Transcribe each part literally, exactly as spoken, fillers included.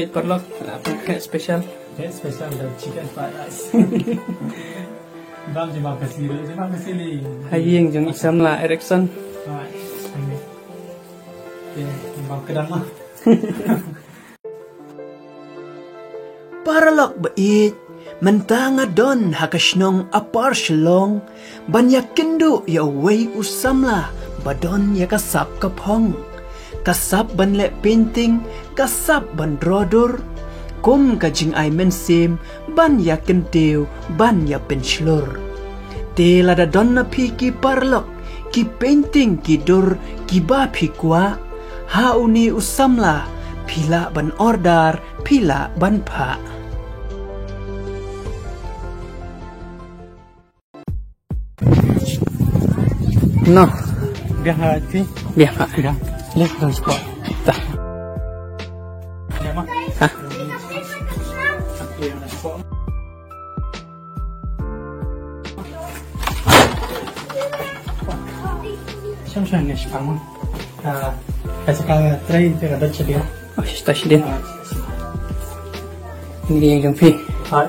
Paralok, ah, pynkheh special. Kheh special da chicken fried rice. Bam jingma kasi, jingma kasi li. Ha ïing jong i samla Erickson. Ah, okay. Bam kedang ma. Paralok ba ïeit, mynta nga don ha ka shnong Upper Shillong, ban ïakynduh ïa uwei u samla ba don ïa ka sap ka phong. Ka sap ban leh painting, ka sap ban draw dur, kum ka jingai mynsiem ban ïakyntiew, ban ïapynshlur. Te lada don na phi ki paralok, ki painting ki dur kiba phi kwah, ha une u samla phi lah ban order, phi lah ban phah. No. Biang ha ti. Biang ha. Biang. Leh dong spot. Tah. Biang ma. Ha. Biang spot. Sham sham ne shipang. Ah, ka jaka trei te ka dot shadien. Oh, shi ta shadien. Ah, ini yang jong phi. Hai.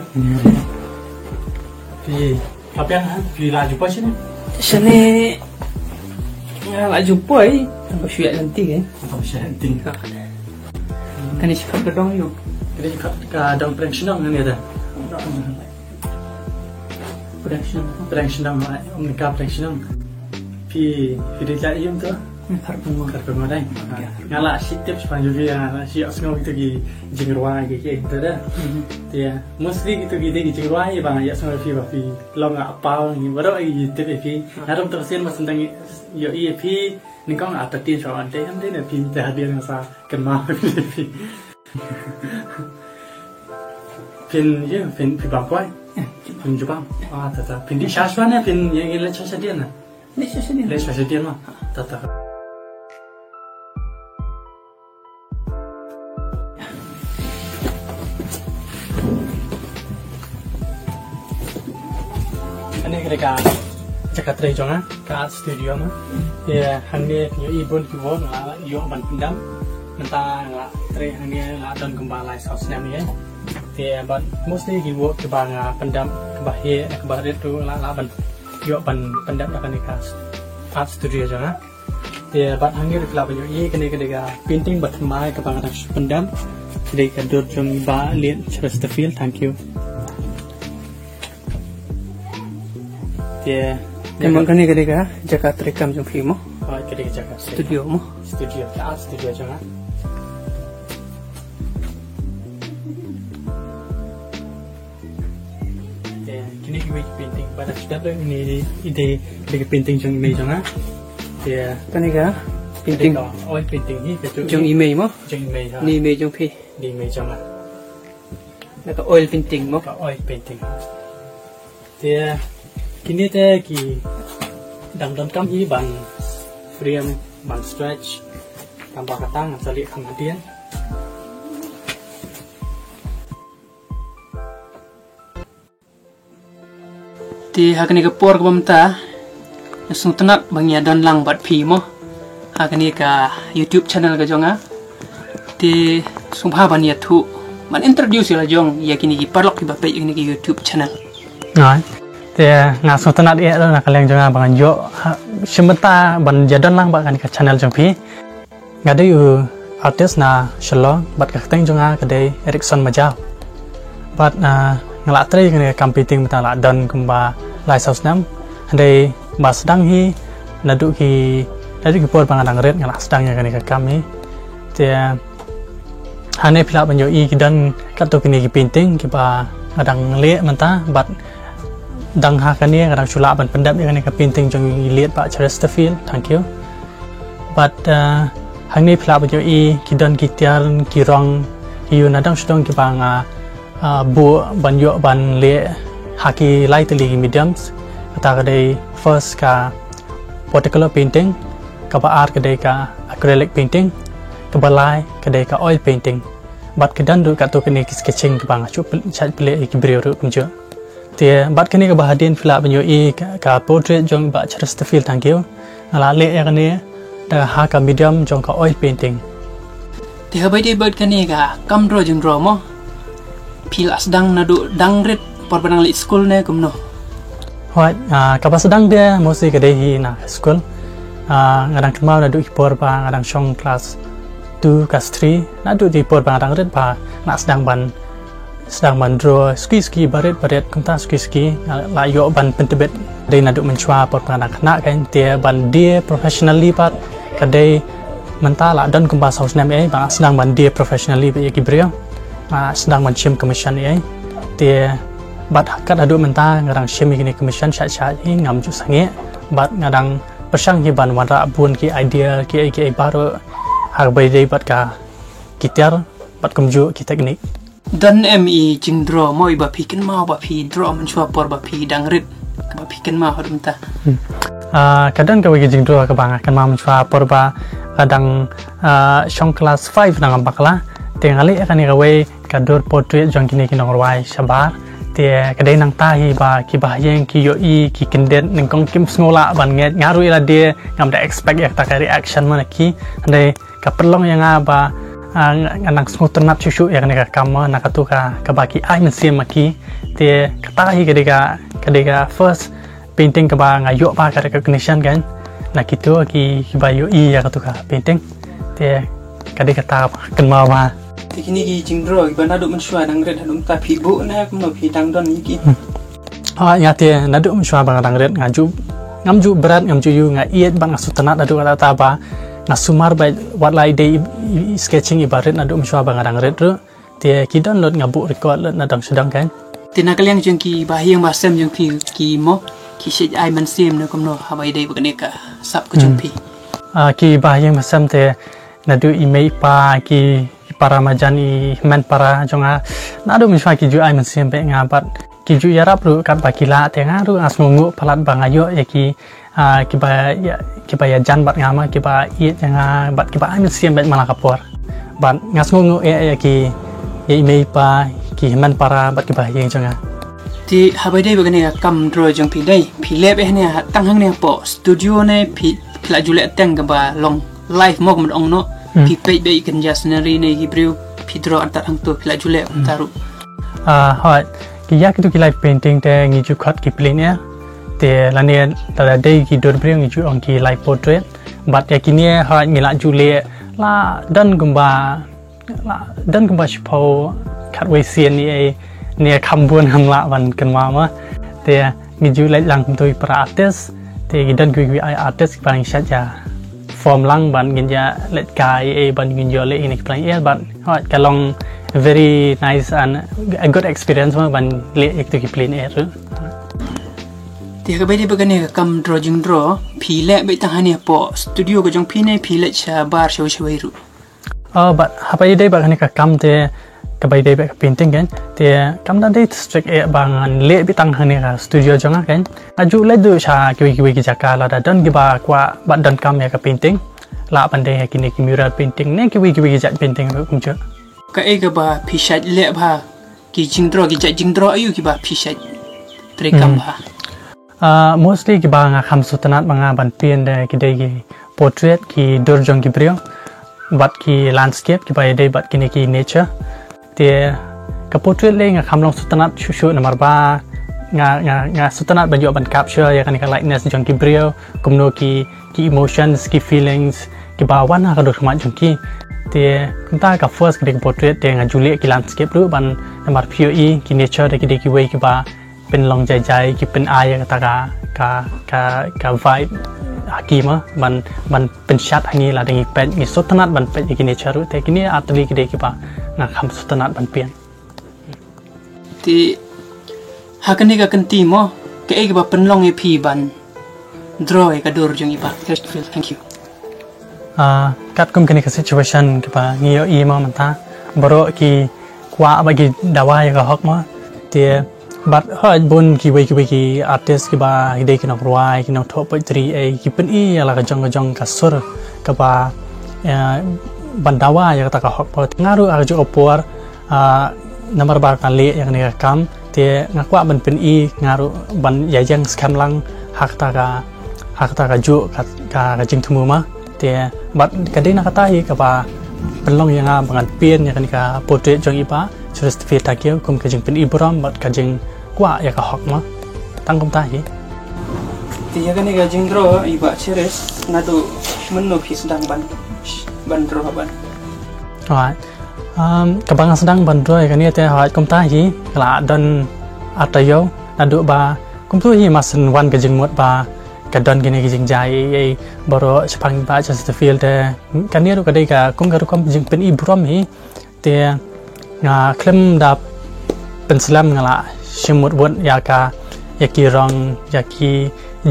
Phi, ka biang, ha? Phi la jumpa shane? Shane. Nga la jumpa, eh. Tanpa shuya nanti, eh. Tanpa shuya nanti. Ha. Kane shi khap ka dong ïa u. Kane shi khap ka dong pdeng shnong kane da. Pdeng shnong. Pdeng shnong, um, ka pdeng shnong. Phi, phi dei jait ïing to? Kharkongor. Kharkongor dei. Nga la shu tip shaphang jong phi, nga la shu ïohsngew kito ki jingrwai ki, ki, kito da. Te mostly kito ki dei ki jingrwai ba nga ïohsngew phi ba phi long nga paw ngi baroh ïa tip ïa phi. Nga ruh to sien ba sendang ïohi ïa phi. Nyngkong ata tin sha wan te, em te ne phi te hadien nga sa kynmaw phi. Phin, ye, phin, phi bam kwai. Phin ju bam. Ah, ta, ta. Phin dih sha shuwa ne, phin, ye, ye, leh sha sha dien na. Leh sha sha dien. Leh sha sha dien ma. Ta, ta. Kane ka dei ka jaka trei jong nga, ka art studio ma. Te hangne phin ïohi bun ki work nga la ïoh ban pyndam. Mynta nga la trei hangne la don kumba lai saw snem ïa. Te bad mostly ki work kiba nga pyndam, kiba heh, kiba rit ruh la, la ban ïoh ban pyndam da kane ka art studio jong nga. Te bad hangne ruh phi lah ban ïohi kane ka dei ka painting ba thymmai kaba nga dang shu pyndam. Ka dei ka dur jong i Bah Liet Chesterfield, thank you. Te, te ma kane ka dei ka jaka trei kam jong phi mo? Oh, ka dei ka jaka trei. Studio mo? Studio, ka art studio jong nga. Te kine kiwei ki painting ba dang shu dep, kine i dei, i dei ki painting jong i mei jong nga. Te kane ka painting, ka oil painting hi, ka jong i mei mo? Jong i mei, ha. Ni i mei jong phi? Ni i mei jong nga. Na ka oil painting mo? Ka oil painting. Te kine te ki dang donkam hi ban frame, ban stretch. Tang ba kata ngan sa leh kham hadien. Te ha kane ka por kaba mynta nga sngewtynnat ba ngi ïa don lang bad phi mo ha kane ka YouTube channel ka jong nga. Te sngewbha ban ïathuh, ban introduce ïa la jong ïa kine ki paralok kiba peit ïa kane ka YouTube channel. Te nga sngewtynnat ïa na ka liang jong nga ba ngan ïoh, ha, shim bynta ban ïa don lang bad kane ka channel jong phi. Nga dei u artist na Shillong, bad ka kyrteng jong nga ka dei Erickson Majaw. Bad, ah, nga la trei kane ka kam painting mynta la don kumba lai saw snem. Hynrei ba sdang hi naduh ki, naduh ki por ba nga dang rit nga la sdang ïa kane ka kam hi. Te hangne phi lah ban ïohi ki don katto katne ki painting kiba nga dang leh mynta, bad dang ha kane nga dang shu lah ban pyndep ïa kane ka painting jong i Liet Bah Chesterfield, thank you. Bad, uh, hangne phi lah ban ïohi ki don ki tiar ki rong ki ïa na dang shu dang kiba nga, uh, buh ban ïoh ban leh ha ki lai tylli ki mediums. Kata ka dei first ka watercolor painting, kaba ar ka dei ka acrylic painting, kaba lai ka dei ka oil painting. Bad ki don ruh katto katne ki sketching kiba nga shu pl-, shait pynleh ïa ki briew ruh kumjuh. Te bad kane kaba hadien phi lah ban ïohi ka, ka portrait jong Bah Chesterfield, thank you. Nga la leh ïa kane da ha ka medium jong ka oil painting. Te haba ïadei bad kane ka kam draw jingdraw mo, phi la sdang naduh dang rit por ba dang leit skul ne kumno? Hooid, ah, kaba sdang de mostly ka dei hi na skul. Ah, nga dang kynmaw naduh ki por ba nga dang shong class two, class three, naduh ki por ba nga dang rit ba nga sdang ban sdang ban draw suki suki, barit barit, kumta suki suki, ah, la ïoh ban pyntbit. Dei naduh mynshuwa por ba nga dang khynnah kan, te ban die professionally pat ka dei mynta la don kumba saw snem eh ba nga sdang ban die professionally bad ïa ki briew. Nga sdang ban shim commission eh. Te bad kat haduh mynta nga dang shim ïa kine commission shah shah hi, ngam ju sangeh. Bad nga dang pyrshang hi ban wanrah bun ki idea ki ei ki ei baroh ha kaba ïadei bad ka ki tiar bad kumjuh ki teknik. Don em i jingdraw mo iba phi kynmaw ba phi draw mynshuwa por ba phi dang rit, ba phi kynmaw haduh mynta? Hmm. Ah, ka don kawei ka jingdraw kaba nga kynmaw mynshuwa por ba nga dang, ah, shong class five na, ngam bakla. Te nga leh ïa kane kawei ka dur portrait jong kine ki nongrwai shabar. Te ka dei nangta hi ba kiba ha ïing ki ïohi, ki kyndit, nyngkong kim sngew lah ban ngeit, nga ruh ïa lade ngam da expect ïa kata ka reaction mo na ki. Hynrei ka pynlong ïa nga ba, ah, nga, nga nang sngewtynnat shuh shuh ïa kane ka kam mo, na katu ka, kaba ki ai mynsiem ma ki. Te kata hi ka dei ka, ka dei ka first painting kaba nga ïoh ba ka recognition kan na kito ki, kiba ïohi ïa katu ka painting. Te ka dei kata kaba kynmaw ba. Te kine ki jingdraw kiba naduh mynshuwa dang rit haduh mynta phi buh ne kumno, phi dang don ïa ki? Hmm. Ah, ïa te naduh mynshuwa ba nga dang rit nga ju, ngam ju bret, ngam ju ïoh, nga ïeit bad nga sngewtynnat naduh katta katta ba nga sumar bad wat la i dei i, i sketching iba rit naduh mynshuwa ba nga dang rit ruh. Te ki don lut, nga buh record lut na dang sdang kan. Te na ka liang jong ki bahaïing bahasem jong phi ki mo, ki shait ai mynsiem ne kumno haba ïadei bad kane ka sap ka jong phi? Hmm. Ah, ki bahaïing bahasem te naduh i mei i pa, ki, ki para marjan, i hynmen para jong nga, naduh mynshuwa ki ju ai mynsiem bad nga bad ki ju ïarap ruh katba ki lah, te nga ruh nga sngewnguh palat ba nga ïoh ïa ki, ah, kiba ïa, kiba ïajan bad nga mo, kiba ïeit ïa nga bad kiba ai mynsiem bad man la ka por. Bad nga sngewnguh ïa, ïa ki, ïa i mei i pa, ki hynmen para bad ki bahaïing jong nga. Te haba ïadei bad kane ka kam draw jong phi, dei phi leh beit hangne, tang hangne hapoh studio ne phi, phi la ju leh tang kaba long live mo kumba ong noh? Hmm. Phi peit beit kynja scenery ne ki briew, phi draw artat hangto, phi la ju leh kumta ruh? Ah, hooid. Ki, ïa kitu ki live painting te ngi ju khot ki plein air. Te lane lada dei ki dur briew ngi ju ong ki live portrait. Bad ïa kine hooid ngi la ju leh, la don kumba, la don kumba shiphew khatwei sien ne, ne kham bun, ngam lah ban kynmaw mo. Te ngi ju leit lang kumto ki para artist. Te ki don kiwei kiwei artist kiba ngi shait ïa form lang ban ngin ïa leit kai ei ban ngin ïoh leh ïa kine ki plein air, bad hooid ka long very nice and a good experience mo ban leh ïa kitu ki plein air ruh. Te haba ïadei bad kane ka kam draw jingdraw, phi leh beit tang hangne hapoh studio ka jong phi ne phi leit shabar shawei shawei ruh? Oh, bad haba ïadei bad kane ka kam te, kaba ïadei bad ka painting kan, te kam da dei strict eh ba ngan leh beit tang hangne ka studio jong nga kan. Nga ju leit duh sha kiwei kiwei ki jaka lada don kiba kwah bad donkam ïa ka painting. Lah ban dei ha kine ki mural painting ne kiwei kiwei ki jait painting ruh kumjuh. Kaei kaba phi shait leh bha, ki jingdraw, ki jait jingdraw aïu kiba phi shait treikam bha? Ah, mostly kiba nga kham sngewtynnat ba nga ban paint de ki dei ki portrait, ki dur jong ki briew, bad ki landscape kiba ïadei bad kine ki nature. Te ka portrait lei nga kham long sngewtynnat shuh shuh namar ba nga, nga, nga sngewtynnat ban ïoh ban capture ïa kane ka likeness jong ki briew, kumno ki, ki emotions, ki feelings kiba wan ha ka dur khmat jong ki. Te kumta ka first ka dei ka portrait, te nga ju leh ki landscape ruh ban, namar phi ïohi ki nature de ki dei kiwei kiba pynlong jai jai, ki pyn-ai ïa kata ka, ka, ka, ka vibe ha ki mo, ban, ban pynshad ha ngi lada ngi peit, ngi sngewtynnat ban peit ïa ki nature ruh. Te kine ar tylli ki dei kiba nga kham sngewtynnat ban paint. Te ha kane ka kynti mo, kaei kaba pynlong ïa phi ban draw ïa ka dur jong i bah? Thank you. Ah, katkum kane ka situation kaba ngi ïohi mo mynta, baroh ki kwah ba ki dawa ïa ka hok mo. Te bad hooid bun kiwei kiwei ki artist kiba ki dei ki nongrwai, ki nongthoh poetry ei, ki pyn-i ïa la ka jong ka jong ka sur kaba, eh, ban dawa ïa kata ka hok mo. Nga ruh ha kajuh ka por, ah, namar ba nga leh ïa kane ka kam, te nga kwah ban pyn-i nga ruh ban ïa ïeng skhem lang ha kata ka, ha kata kajuh ka, ka, ka jingthmu mo. Te bad ka dei na kata hi kaba pynlong ïa nga ba ngan pynïaid ïa kane ka portrait jong i Bah Cheresetafil Thakew kum ka jingpyni burom bad ka jingkwah ïa ka hok mo. Tang kumta hi. Te ïa kane ka jingdraw i Bah Cheres, naduh mynno phi sdang ban, ban draw ban? Alright. Um, kaba nga sdang ban draw ïa kane te hooid kumta hi, ka la don ar taïew, naduh ba kumta hi, mar shen wan ka jingmut ba ka don kane ka jingjia ei ei baroh shaphang i Bah Cheresetafil te. Kane ruh ka dei ka kum ka rukom jingpyni burom hi. Te nga khlem da pynslem nga la shim wut wut ïa ka, ïa ki rong, ïa ki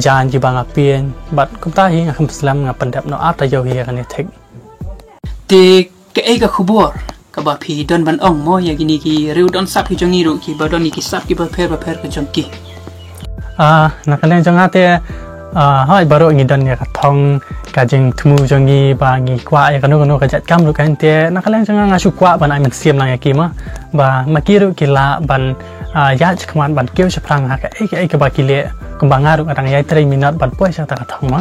jaiñ kiba nga pynïaid. Bad kumta hi nga khlem pynslem, nga pyndep noh ar taïew hi ïa kane thik. Te kaei ka khubor kaba phi don ban ong mo ïa kine ki riewdonsap ki jong ngi ruh kiba don ïa ki sap kiba pher bapher ka jong ki? Ah, na ka liang jong nga te, ah, hooid baroh ngi don ïa ka thong, ka jingthmu jong ngi ba ngi kwah ïa kano kano ka jait kam ruh kan, te na ka liang jong nga nga shu kwah ban ai mynsiem lang ïa ki mo, ba ma ki ruh ki lah ban, ah, ïaid shakhmat ban kiew shaphrang ha kaei kaei kaba ki leh, kumba nga ruh nga dang ïai trei minot ban poi sha kata ka thong mo.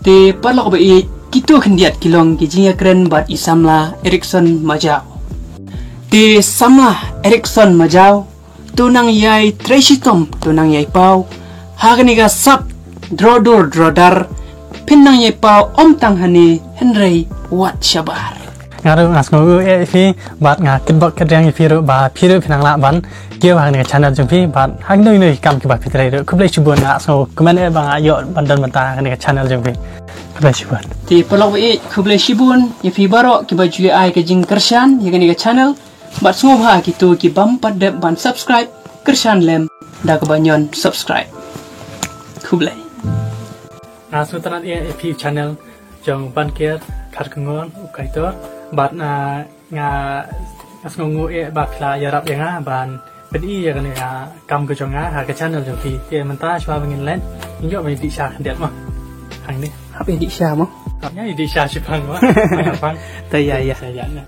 Te paralok ba ïeit, kito khyndiat ki long ki jingïakren bad i samla Erickson Majaw. Te samla Erickson Majaw, to nang ïai trei shitom, to nang ïai paw ha kane ka sap draw dur draw dar, phin nang ïai paw ym tang hangne hynrei wat shabar. Nga ruh nga sngewnguh eh ïa phi bad nga kitbok kitrwiang ïa phi ruh ba phi ruh phi nang lah ban kiew ha kane ka channel jong phi bad ha kino kino ki kam kiba phi trei ruh. Khublei shibun, nga sngew kumne eh ba nga ïoh ban don bynta ha kane ka channel jong phi. Khublei shibun. Te paralok ba ïeit, khublei shibun ïa phi baroh kiba ju ai ka jingkyrshan ïa kane ka channel. Bad sngewbha kito ki bym pat dep ban subscribe, kyrshan lem da kaba ñion subscribe. Khublei. Nga sngewtynnat ïa phi channel jong Banker Kharkongor u Kaitor bad, ah, nga, nga sngewnguh ïa ba phi la ïarap ïa nga ban pyni ïa kane ka kam ka jong nga ha ka channel jong phi. Te mynta shuwa ba ngin leit ngin ïoh ban ïa dih sha khyndiat mo. Hangne. Hap ïa dih sha mo. Hap ïa dih sha shipang mo. Shipang. Te ïa ïa. Sha ïa na.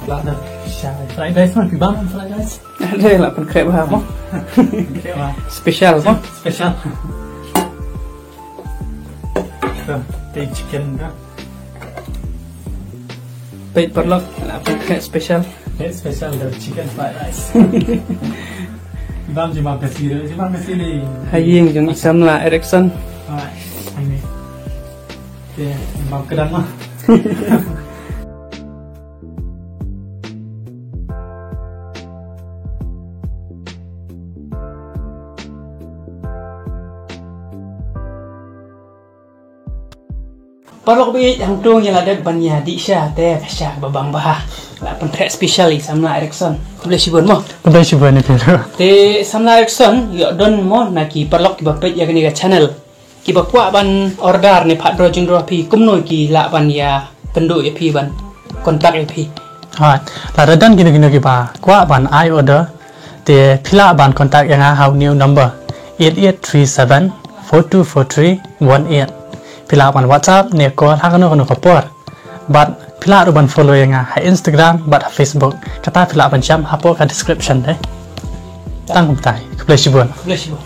Lah dah. Fried rice mah, phi bam fried rice? Ada lah pun krep ha mo. Krep ha. Special mo. Special. Tuh, te chicken dah. Peit paralok, la peit ka special. Peit special da chicken fried rice. Bam jingmam ka siri, jingmam ka siri. Ha ïing jong i samla Erickson. Ah, ini. Te, bam kedang mah. Paralok ba ïeit, hangto ngi la dep ban ïa dih sha te ka sha kaba bang bha. La pynkhreh special i samla Erickson. Khublei shibun mo. Khublei shibun ïa phi ruh. Te samla Erickson, ïoh don mo na ki paralok kiba peit ïa kane ka channel, kiba kwah ban order ne phah draw jingdraw phi, kumno ki lah ban ïa kynduh ïa phi ban contact ïa phi? Hooid, lada don kino kino kiba kwah ban ai order, te phi lah ban contact ïa nga ha u new number eight eight three seven four two four three one eight. Phi lah ban WhatsApp ne call ha kano kano ka por. Bad phi lah ruh ban follow ïa nga ha Instagram bad ha Facebook. Kata phi lah ban jam hapoh ka description te. Tang kumta. Khublei shibun. Khublei shibun.